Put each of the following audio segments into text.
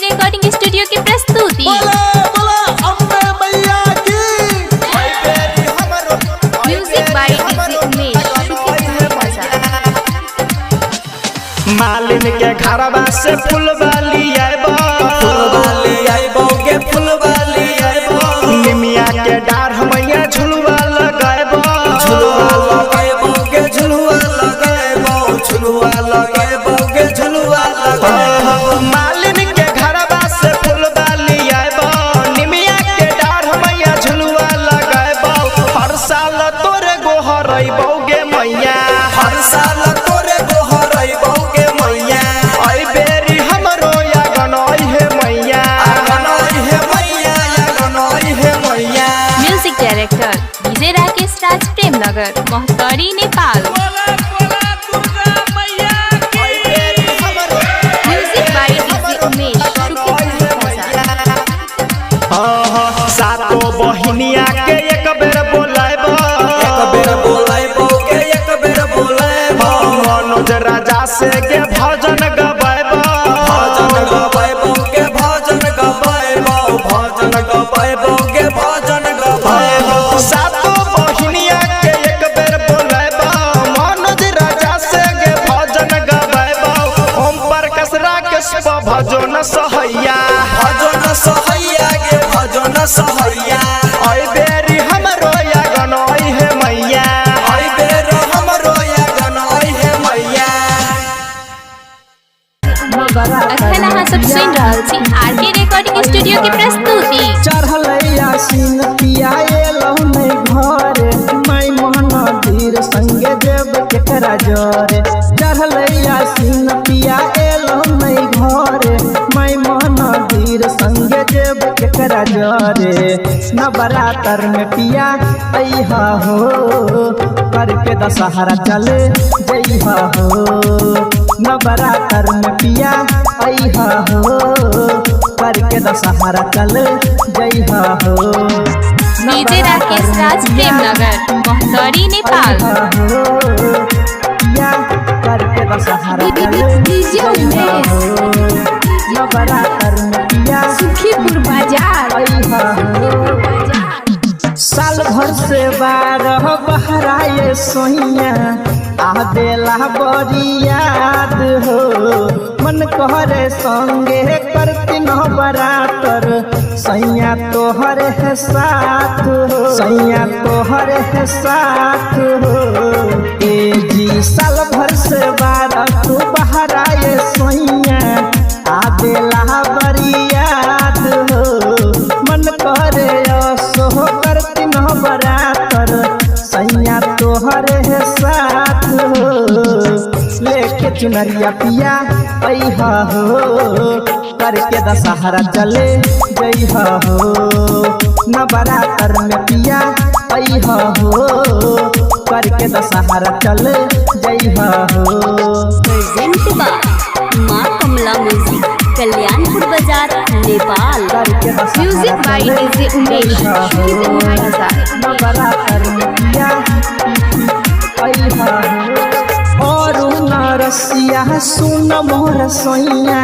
Recording studio की प्रस्तुति। बोला बोला अम्बे मैया की। Music by DJ Umesh, Sukhipur बाजार। मालिन के घरवा से फुलवाली आइबो, फुलवाली आइबो गे फुलवाली आइबो। निमिया के डार मैया झुलवा लगाइबो, झुलुआ लगाइबो गे झुलुआ लगाइबो, झुलुआ लगाइबो गे झुलुआ लगाइबो। मालिन के घरवा से फुलवाली आइबो, निमिया के डार मैया झुलवा लगाइबो। हर साल तोरे गोहरइबो गे मैया, हर साल तोरे गोहरइबो गे मैया। ऐ बेरी हमरो आंगन हे मैया। आंगन हे मैया, आंगन हे मैया। Music director DJ Rakesh Raj, Premnagar, Mahtari, Nepal. Music by DJ Umesh, Sukhipur बाजार। सातो बहिनिया के एक बेर बोलाइबो, एक बेर बोलाइबो गे एक बेर बोलाइबो। मनोज राजा से के भजन गवाइबो, भजन गवाइबो गे भजन गवाइबो, भजन गवाइबो गे भजन गवाइबो। सातो बहिनिया के एक बेर बोलाइबो, मनोज राजा से के भजन गवाइबो। ओम प्रकाश राकेश पर भजन सहैया, भजन सहैया गे भजन सहैया। ऐ बेरी हमरो आंगन हे मैया। ऐ बेर हमरो आंगन हे मैया। अखन अहाँ सब सुनि रहल छी आर के रिकॉर्डिंग स्टूडियो की प्रस्तुति। चढ़ल आसीन पिया एलहु नै घरे, माई महानदीर संगे देव केकरा जरे। चढ़ल आसीन पिया एलहु नै घरे, माई महानदीर संगे देव केकरा जरे। नवरात्र में पिया अइहा हो, करके दशहरा चले जइहा हो। नवरात्र में पिया अइहा हो, करके दशहरा चल जइहा हो। डीजे राकेश राज, प्रेमनगर, मोहतरी, नेपाल। अइहा हो, पिया करके दशहरा चल डीजे जइहा हो। नवरात्र में पिया सुखीपुर बाजार। अइहा हो। साल भर से बारह बहराए सोहिया, आबेला बड़ी याद हो। मन कहरे संगे करती न बरातर, सैया तोहर है साथ हो, सैया तोहर है साथ हो। ए जी साल भर से बारह तू बहराए सोहिया, आबेला बड़ी याद हो। मन करे असो करती न बरातर, सैया तोहर है साथ हो। लेके चुनरिया पिया अइहा हो, करके दशहरा चले जइहा हो। नवरात्र में पिया अइहा हो, करके दशहरा चले जइहा हो। प्रेजेंट बा माँ कमला म्यूजिक, कल्याणपुर बाजार, नेपाल। करके दशहरा म्यूजिक बाय चले डीजे उमेश, जइहा हो। सुखीपुर बाजार। नवरात्र में पिया अइहा हो। और नरसिया सुन मोर सोइया,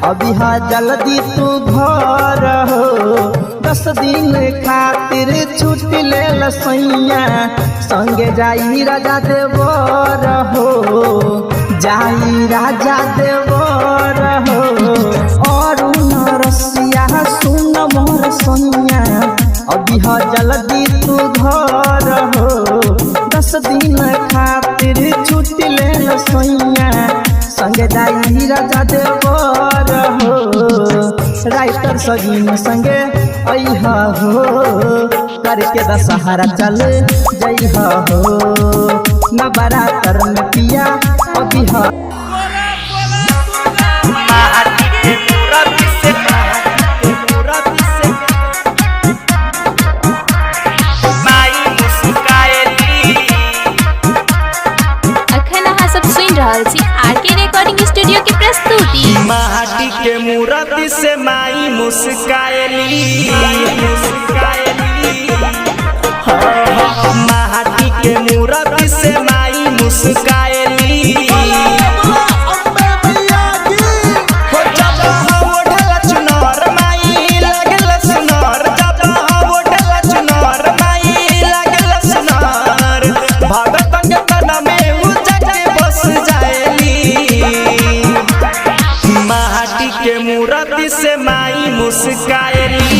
अभी हा जल्दी तू घर हो। 10 दिन खातिर छुट्टी ले लसैया, संगे जाई राजा देवर हो, जाई राजा देवर हो। और नरसिया सुन मोर सोइया, अभी हा जल्दी तू घर हो। 10 दिन खातिर छुट्टी ले लसैया, संगे जाई राजा देवर हो। राइटर सजीन संगे अइहा हो, करके दशहरा चल जइहा हो। नवरात्र में पिया अबिहा। अखन अहाँ सब सुनि रहल छी आर के रिकॉर्डिंग स्टूडियो की प्रस्तुति। माटी के मूरति से माई मुस्कायली, माटी के मूरति से माई मुस्कायली। बोला अम्बे मैया की। हो जब हम ओढ़ला चुनरिया माई मुस्काएली।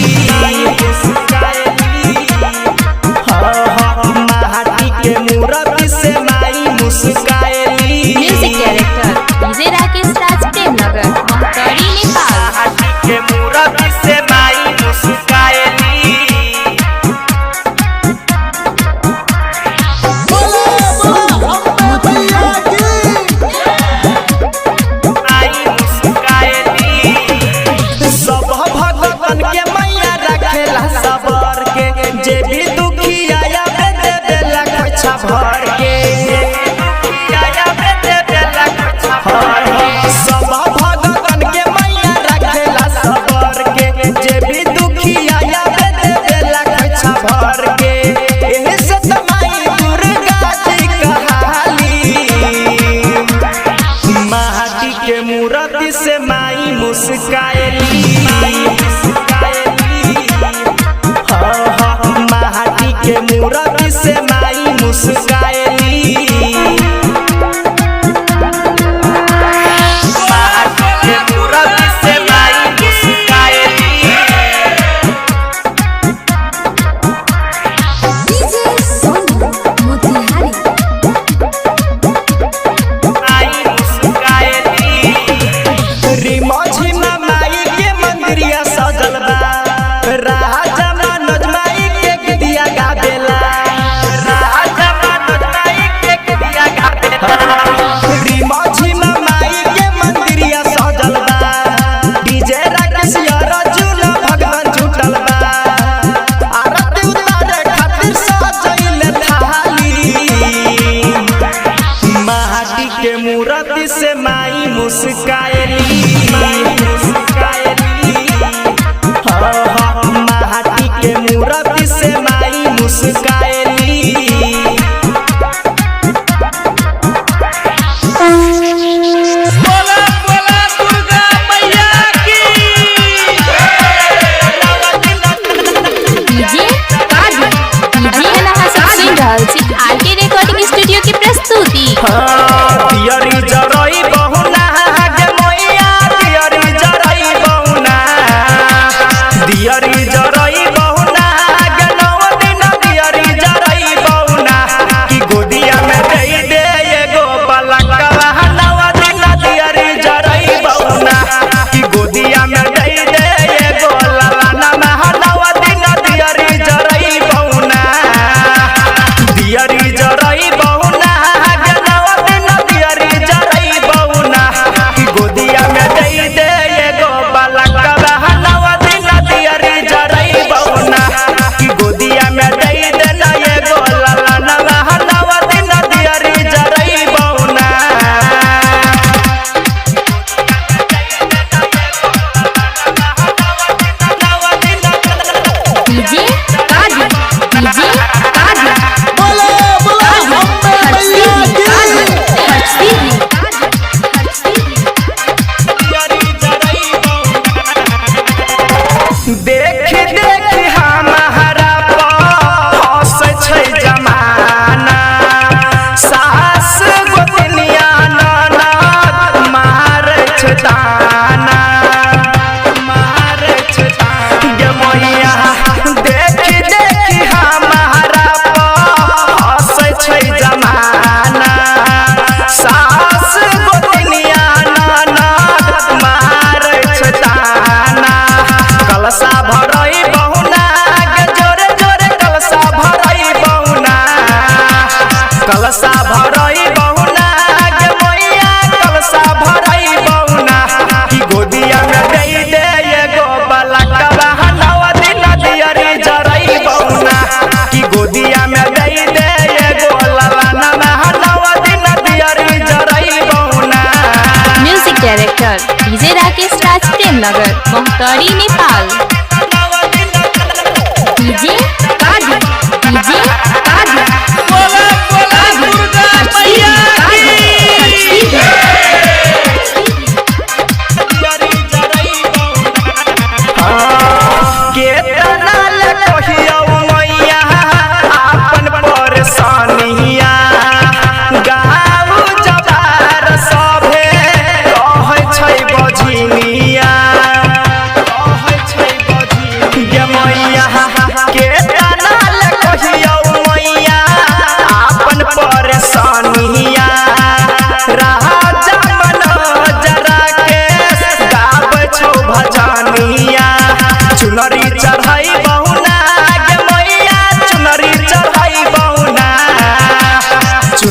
हाँ, हाँ, माटी के मूरति से माई मुस्काएली। Music director DJ Rakesh Raj Premnagar Mahtari Nepal. माटी के मूरति से माई मुस्काएली। बोला बोला अम्बे मैया की। आई मुस्काएली। सब भगवान के मैया रखेला सबर के, जे भी दुखी आया बे देवेला खोइछा भर के। आया बे देवेला खोइछा भर के। सब भगवान के मैया रखेला सबर के, जे भी दुखी आया बे देवेला खोइछा भर के। एही से त माई दुर्गा जी कहाली। माटी के मूरति से माई मुस्काएली। हाँ, हाँ, माटी के मूरति से माई मुस्काएली। माटी के मूरति से माई मुस्काएली। आई मुस्काएली। रिमझिमा माई के मंदिरिया सजल बा, राजा मनोज माई के गीतिया गावेला। राजा मनोज माई के गीतिया गावेला। रिमझिमा माई के मंदिरिया सजल बा, डीजे राकेश अर्जुन भगवान जुटल बा। आरती उतारे खातिर सजैल थाली। माटी के मूरति से माई मुस्काएली। हाँ, हाँ, माटी के मूरति से माई मुस्काएली। बोला बोला दुर्गा मैया की। डीजे काजू डीजे अहाँ सब सुनि रहल छी आर के रिकॉर्डिंग स्टूडियो के प्रस्तुति। दियरी जरई बहुना गे मैया, दियरी जरई बहुना, दियरी जरई बहुना गे नौ दिन दियरी जरई बहुना। कि गोदिया में दे दे एगो पलकवा नौ दिन दियरी जरई बहुना। कि गोदिया में दे दे एगो ललना नौ दिन दियरी जरई बहुना। दियरी जरई बहुना गे नौ दिन दियरी जरई बहुना। कि गोदिया में दे दे एगो पलकवा नौ दिन दियरी जरई बहुना। कि गोदिया में दे दे ना एगो ललना नौ दिन दियरी जरई बहुना। डीजे काजू डीजे काजू बोला बोला अम्बे मैया की। देख देख हमारा हंसै छै जमाना, सास गोतनिया ननद मारै छै ताना, मारै छै ताना। गे मैया देख देख हमारा हंसै छै जमाना, सास गोतनिया ननद मारै छै ताना। कलशा भरई बहुना गे जोरे जोरे कलशा भरई बहुना, कलशा भरई बहुना गे मैया कलशा भरई बहुना। कि गोदिया में दे दे एगो पलकवा नौ दिन दियरी जरई बहुना। कि गोदिया में दे दे एगो ललना नौ दिन दियरी जरई बहुना। Music director DJ Rakesh Raj Premnagar Mahtari Nepal. DJ Kaju DJ Kaju बोला बोला दुर्गा मैया की। केतना ले कहियौ मैया आपन परेशानिया, गाउ जबार सभे कहै छै बझिनिया।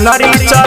चुनरी।